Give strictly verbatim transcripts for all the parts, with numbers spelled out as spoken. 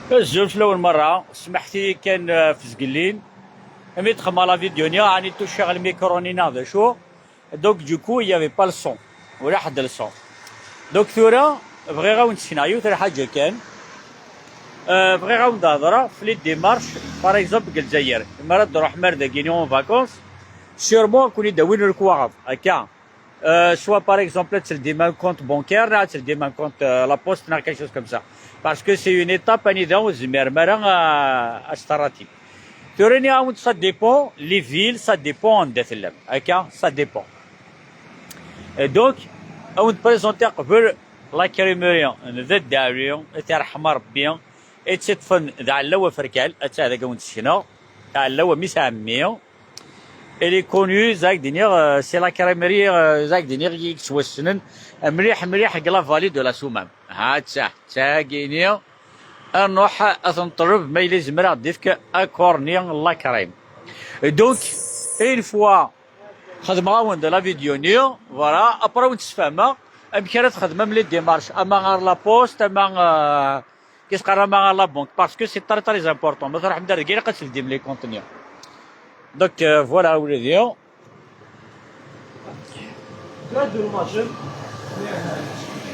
Azul fell-awen merra, smaḥet-iyi kan, eh, ɣef zgelli. Imi d-xedmeɣ la vidéo-nni, ɛni tuciɣ lmikru-nni neɣ d acu? Donc, du coup, il y avait pas le son. Ula ḥedd le son. Donc, tura, bɣiɣ ad wen-d-sekneɣ yiwet n lḥaǧa kan. Eh, bɣiɣ ad wen-d-hedreɣ f les démarches, par exemple, deg Lezzayer. Mi ara d-truḥem ar dagini en vacances, sûrement ad ken-id-awin lekwaɣeḍ, akka. Euh, soit par exemple ad teldim un compte bancaire, neɣ ad teldim un compte, euh, la poste, neɣ quelque chose comme ça. Parce que c'est une étape anida ur tezmirem ara a, a s-terratim. Tura nniɣ-awen-d, ça dépend les villes, ça dépend anda tellam. Akka, ça dépend. Et donc, ad wen-d-présenter qbel la crèmerie n Dda Ɛli, ad t-yerḥem Rebbi, ad tt-iṭṭfen d Ɛellaw Aferkal, ad tt-, ad awen-d-sekneɣ, Ɛellaw a mmi-s ɛemmi. Elle est connue, zak d-iniɣ, euh, c'est la crèmerie, euh, zak d-iniɣ, i yettwassnen mliḥ, mliḥ deg la vallée de la Soummam. Ha, d ta, d tagi-ini, ad nruḥ ad t-neṭleb ma yella yezmer ad aɣ-d-ifk akorni n la crème. Donc, une fois xedmeɣ-awen-d la vidéo-nni, voilà, après ad wen-d-sfehmeɣ amek ara txedmem les démarches, ama ɣer la poste, ama, euh, Qu'est-ce qu'on a à la banque? Parce que c'est très, très important. Ma truḥem-d ar dagi, ilaq ad tebdim les comptes-nni. Donc, euh, voilà, ولدي.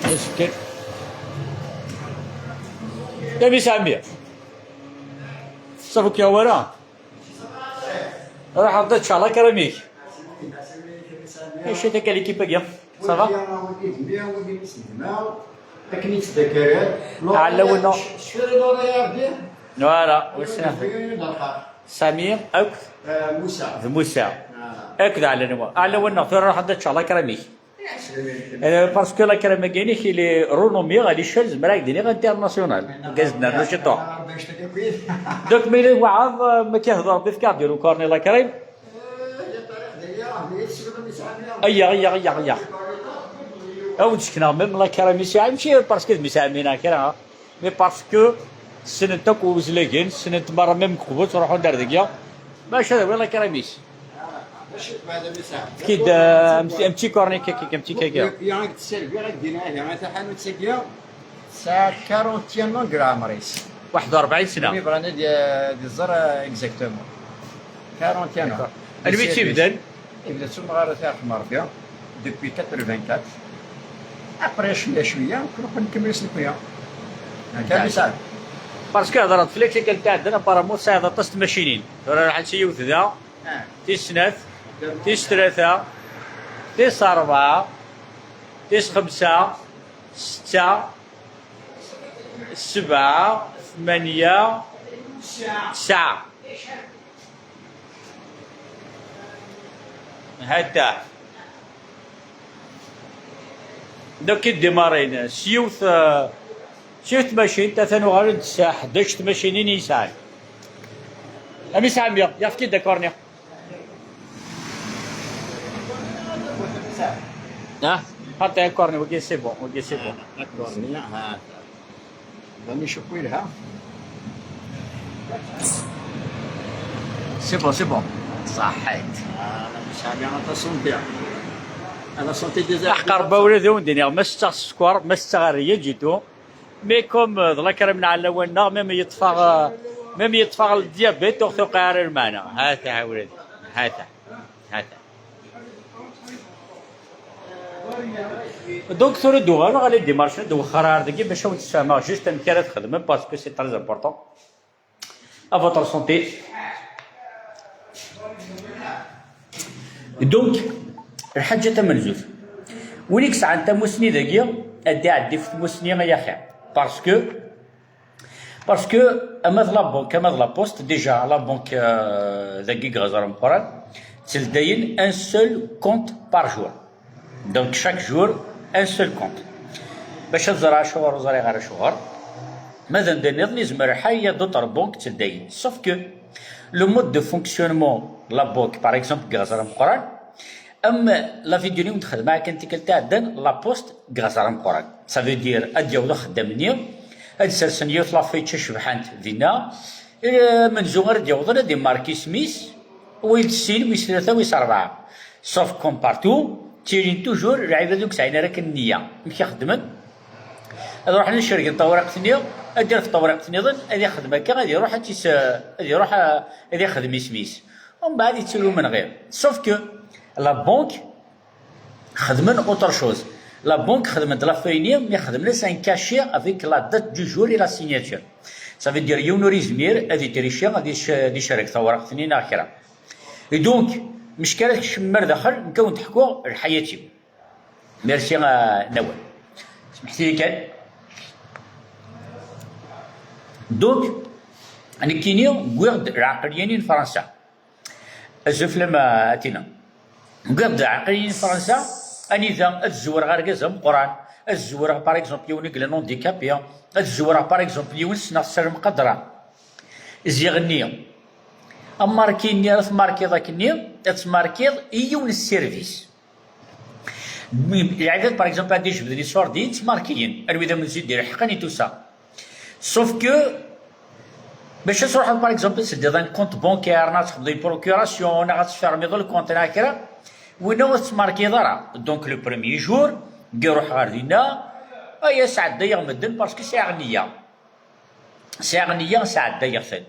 Azekka. Ya mmi-s ɛemmi. Safu kya wara? Ruḥ ad teččeḍ la crème-ik. Acu akka l'équipe-agi? Ça va? Akken i ttdakkarat. Ɛellawen-nneɣ. Voilà, wissen. Sami akked Musa. D Musa. Akked Ɛellawen-nneɣ. Ɛellawen-nneɣ, tura ruḥ ad teččeḍ la crème-ik. Euh, parce que la crème-agi-inek, il est renommé à l'échelle, zemreɣ ad k-d-iniɣ, internationale. Argaz n rnu ciṭuḥ. Donc, ma yella waɛad, euh, ma k-ihder Rebbi, efk-aɣ-d i lukarni la crème. Ayya, ayya, ayya, ayya. Ad wen-d-sekneɣ même la crème-is, mačči parce que d mmi-s ɛemmi neɣ kra, mais parce que ssnen-t akk wezlagen, ssnen-t merra, même qbel ttruḥun-d ar dagi. Maca d awin la crème-is. Efk-id, euh, un petit, un petit cornet, kiki, un petit kiki. Tesɛa quarante et un ans deg leɛmer-is. Waḥed u ṛebɛin sna. Mi bɣan ad y-, ad iẓer, euh, exactement. Quarante et un ans. D'accord. Anwa i tt-ibdan? Yebda s umɣar, ad t-yerḥem Ṛebbi, depuis quatre-vingt-quatre. Après, cwiya, cwiya, nekk nekmel s nekya. Kan yesɛa. Parce que hedreɣ-d fell-ak tikkelt iɛeddan, apparemment tesɛiḍ aṭas n tmacinin. Tura ruḥen si yiwet da, tis snat, tis tlata, tis ṛebɛa, tis xemsa, setta, sebɛa, tmanya, tesɛa. Hatta. Donc, i d-imarin, s yiwet, eh, s yiwet tmacint, atan uɣalen-d s ḥdac tmacinin i yesɛan. Ami Sami, yaf-k-id akorni. Ah, حتى akorni, wagi c'est bon, wagi c'est bon. Akorni, ha. Dani cukku yelha. C'est bon, c'est bon. Ṣaḥḥit. Ah, la santé. La santé des. Aḥqar ba ولدي وندير، ما ستغ السكر، ما ستغ rien du tout. Mais comme, euh, de la crème نعلى ونا، même يطفى، euh, même يطفى الديابيت، وقت قارر معنا. هاتا ولدي. هاتا. هاتا. Donc, tura d-uɣaleɣ ɣer les démarches, ad wexxer ar dagi bac ad wen-d-sfehmeɣ juste amek ara txedmem, parce que c'est très important. À votre santé. Donc, lḥaǧa tamenzut. Win i yesɛan tamusni dagi, ad d-iɛeddi f tmusni ay axir. Parce que Parce que, ama d la banque, ama d la poste, déjà, la banque, euh, dagi deg Ɣazar Ameqqran, tteldayen un seul compte par jour. Donc, chaque jour, un seul compte. Bac ad ẓreɣ acuɣer ur ẓriɣ ara acuɣer. Ma d anda nniḍen, yezmer lḥal, il y a d'autres banques tteldayen. Sauf que le mode de fonctionnement de la banque, par exemple, deg Ɣazar Ameqqran, am la vidéo-nni i wen-d-xedmeɣ akken tikkelt iɛeddan, la poste deg Ɣazar Ameqqran. Ça veut dire, ad d-yaweḍ uxeddam-nni, ad d-sersen yiwet la fiche tacebḥant dinna, eh, amenzu ara d-yawḍen ad imark isem-is, wayeḍ sin, wis tlata, wis rebɛa. Sauf comme partout, ttilin toujours lɛibad ur yesɛin ara akken nniya. Amek i xeddmen? Ad ruḥen ad cergen tawriqt-nni, Ad d-iref tawriqt nniḍen, ad ixdem akka, ad iruḥ ad tis-, ad iruḥ a-, ad ixdem isem-is. Umbeɛd yettili umenɣir. Sauf que la banque xedmen autre chose. La banque xedmen-d la feuille-nni, mais xedmen-as un cachet avec la date du jour et la signature. Ça veut dire yiwen ur yezmir ad itrici, ad ic-, ad icerreg tawriqt-nni neɣ kra. Et donc, mec ara tkecmem ar daxel, nekk ad wen-d-ḥkuɣ lḥayat-iw. Merci a Nawal. Smeḥt-iyi kan. Donc, nekkini wwiɣ-d lɛeqliyin n Fransa. Azul fell-am a Tina. Wwiɣ-d lɛeqliyin n Fransa, anida ad zewreɣ argaz ameqqran, ad zewreɣ, par exemple, yiwen i yellan handicapé, ad zewreɣ, par exemple, yiwen ssneɣ s lmqadra. Ziɣ-nni, amarki-nni ara tmarkiḍ akkenni, ad tmarkiḍ i yiwen n sservis. Lɛibad, par exemple, ad d-ijebden iṣurdiyen ttmarkiyen, armi d amenzu i d-ileḥqen i tusa. Sauf que, bac ad truḥeḍ, par exemple, ad teldiḍ un compte bancaire, neɣ ad txedmeḍ une procuration, neɣ ad tfermiḍ le compte, neɣ kra, winna ur tettmarkiḍ ara. Donc, le premier jour, deg iruḥ ɣer dinna, aya sɛeddayeɣ medden parce que sɛiɣ nniya. Sɛiɣ nniya, sɛeddayeɣ-ten.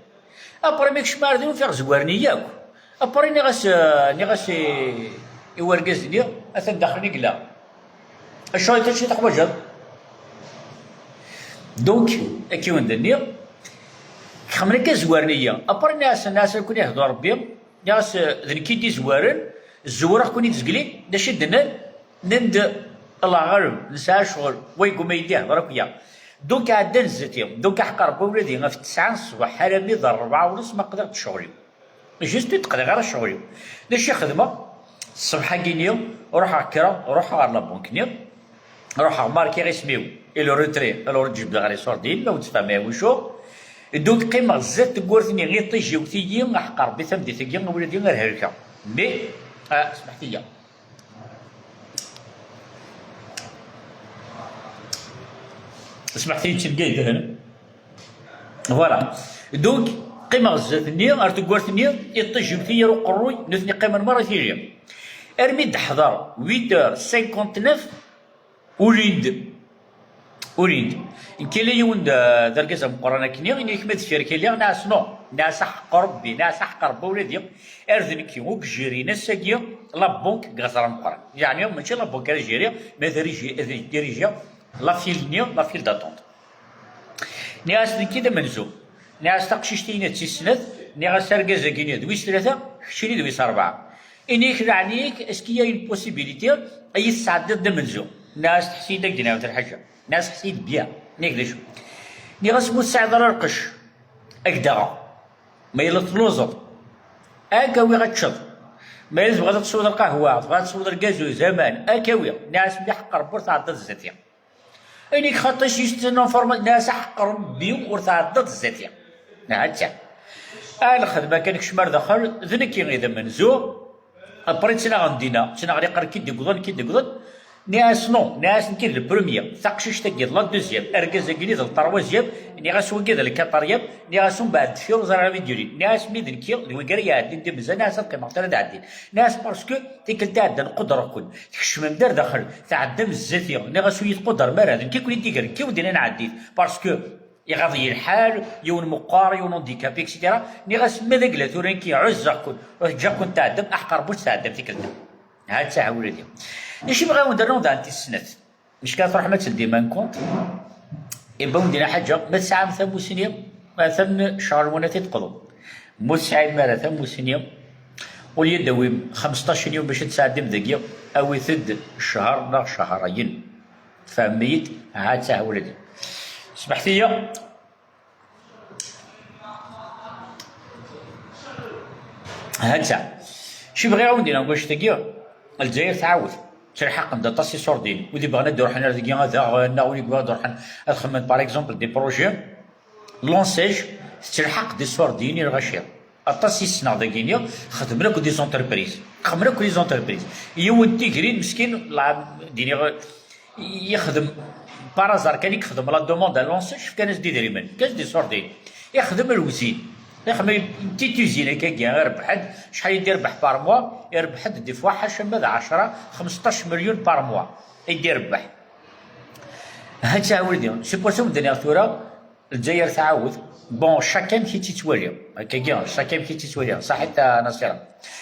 Après mi kecmeɣ ar din, ufiɣ zwaren-iyi akk. Après nniɣ-as, eh, nniɣ-as i, i wergaz-nni, atan daxel i yella. Acu i tačči teḥwaǧeḍ? Donc, akka i wen-d-nniɣ, xemmen akka zwaren-iyi. Après nniɣ-as, nniɣ-as, ad ken-ihdu Rebbi, nniɣ-as, eh, d nekk i d-izwaren, zewreɣ-ken-id zgelli, d acu i d-nnan? Nnan-d, Allah ɣaleb, nesɛa ccɣel, wa yegguma yeddi ihder akk ya. Donc, ɛeddan zdat-i. Donc, aḥeqq Rebbi ula di ɣef tesɛa n ṣṣbeḥ armi d ṛebɛa u nus ma qdiɣ-d ccɣel-iw. Juste ur d-qdiɣ ara ccɣel-iw. D acu i xedmeɣ? Ṣṣbeḥ-agi-nni, ruḥeɣ kkreɣ, ruḥeɣ ɣer la banque-nni, ruḥeɣ markiɣ isem-iw, et le retrait, alors ǧebdeɣ ɣer iṣurdiyen, ma ur d-tefham ay wucu. Donc, qqimeɣ zdat tewwurt-nni, iṭij iwet-iyi, aḥeqq Rebbi tameddit-agi, a wladi, ar helkeɣ. Mais, ah, smeḥt-iyi. Smeḥt-iyi, d tirga yedhen. Voilà. Donc, qqimeɣ zdat-nni, ar tewwurt-nni, iṭij iwet-iyi ar uqerruy, nutni qqimen merra tili. Armi d-ḥḍer huit heures cinquante-neuf, ulin-d. Ulin-d. Nekk ala yiwen d, d argaz ameqqran akkenni, ini-ak ma deffir-k iliɣ, nniɣ-as non. Nniɣ-as aḥeqq Rebbi, nniɣ-as aḥeqq Rebbi ula d iɣ, ar d nekki, ur k-jirin ass-agi la banque deg Ɣer Meqqran. Yeɛni, mačči la banque ara jiriɣ, mais ad riji-, ad dirijiɣ la file-nni, la file d'attente. Nniɣ-as nekki d amenzu. Nniɣ-as taqcict-inu d tis snat, nniɣ-as argaz-agi-nni d wis tlata, keččini d wis rebɛa. Ini-k leɛni-k, est-ce qu'il y a une possibilité ad yi-tesɛeddiḍ d amenzu? Nniɣ-as teḥsi-d ak-d-nɛawed lḥaǧa. Nniɣ-as ḥsi-d bien. Nniɣ d acu? Nniɣ-as ma ur tesɛiḍ ara lqecc, ad k-d-aɣeɣ. Ma yella telluẓeḍ, ad k-awiɣ ad teččeḍ. Ma yella tebɣiḍ ad tesweḍ lqahwa, tebɣiḍ ad tesweḍ lgazuz, aman, ad k-awiɣ. Nniɣ-as mliḥ ḥeqq Rebbi ur tɛeddaḍ zdat-i. Ini-k xaṭi, juste une information, nniɣ-as aḥeqq Rebbi ur tɛeddaḍ zdat-i. Hatta. A lxedma kan, kcem ar daxel, d nekki i d amenzu. Après ttnaɣen dinna, ttnaɣen iqqar ki d-iwḍen, ki d-iwḍen. Nniɣ-as non, nniɣ-as nekki d le premier, taqcict-agi d la deuxième, argaz-agi d le troisième, nniɣ-as wagi d le quatrième, nniɣ-as umbeɛd deffir ur ẓriɣ ara mi d-yuli. Nniɣ-as mi d nekki, d wigi ara iɛeddin d imenza, nniɣ-as ad qqimeɣ tura ad ɛeddin. Nniɣ-as parce que tikkelt iɛeddan qudreɣ-ken, tkecmem-d ar daxel, tɛeddam zdat-i, nniɣ-as ur yi-tqudrem ara, d nekk i ken-id-igren, nekk i wen-d-yennan ɛeddit, parce que iɣaḍ-iyi lḥal, yiwen meqqar, yiwen handicapé, et cetera. Nniɣ-as ma d agla tura nekki ɛuzzeɣ-ken, ur ǧǧiɣ-ken tɛeddam, aḥeqq Rebbi ur tettɛeddam tikkelt-a. Ha-tt-a ula d. D acu i bɣiɣ ad wen-d-rnuɣ daɣen tis snat. Mecka truḥ ma teldim un compte. Iba wen-d-ina ḥaǧa, ma tesɛam tamusni, atan ccɣel-nwen ad t-id-qḍum. Ma ur tesɛim ara tamusni, au lieu d-tawim xemseṭṭac n yum bac ad tesɛeddim dagi, awit-d ccher neɣ cchreyen. Tfehmem-iyi-d? Ha-tt-a ula d. Smeḥt-iyi. Ha-tt-a. Ci bɣiɣ ad wen-d-iniɣ deg wannect-agi, Lezzayer tɛawed. Ttelḥaqen-d aṭas iṣurdiyen. Wid ibɣan ad d-ruḥen ar dagi ad aɣen, neɣ wid ibɣan ad ruḥen ad xedmen, par exemple, des projets, l'enseigne, tettelḥaq-d iṣurdiyen i lɣaci. Aṭas i ssneɣ dagi-nni, xedmen akk des entreprises. Xedmen akk des entreprises. Yiwen tigrin, meskin, la, d-iniɣ, yexdem, par hasard kan i yexdem la demande à l'enseigne, fkan-as-d idrimen, fkan-as-d iṣurdiyen. Ixdem lewzin. Ixdem une petite usine akkagi, irebbeḥ-d, acḥal i d-irebbeḥ par mois? Irebbeḥ-d des fois ḥaca ma d ɛecra, xemseṭṭac millions par mois i d-irebbeḥ. Ha-tt-a ur d-, c'est pour ça wen-d-nniɣ tura, Lezzayer tɛawed. Bon, chaque amek i tt-ittwali. Akkagi, chaque amek i tt-ittwali. Saḥit a Nasira.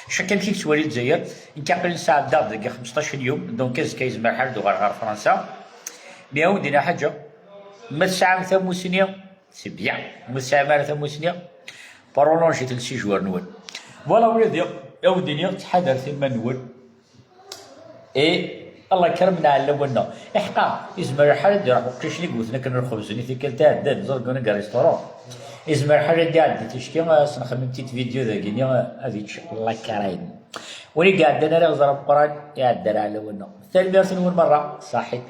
Chaque amek i yettwali Lezzayer. Nekk aql-i nesɛedda deg xmesṭac n yum, donc azekka yezmer lḥal ad uɣaleɣ ɣer Fransa. Mais a wen-d-iniɣ ḥaǧa. Ma tesɛam tamusni, c'est bien. Ma ur tesɛim ara tamusni, prolongez le séjour-nwen. Voilà, wladi, a wen-d-iniɣ, ttḥadaret iman-nwen. Et Allah kerrem ɛellawen-nneɣ. Iḥqa, yezmer lḥal ad d-iruḥ uqcic-nni yewten akken lxebz-nni tikkelt iɛeddan, ẓergun deg restaurant. Yezmer lḥal ad d-iɛeddi ticki, ad s-nxemmem tit vidéo dagi-nni, ad yečč, Allah kerrem. Win i iɛeddan ara iẓer ameqqran, iɛedda ar ɛellawen-nneɣ. Tanemmirt-nwen merra, saḥit.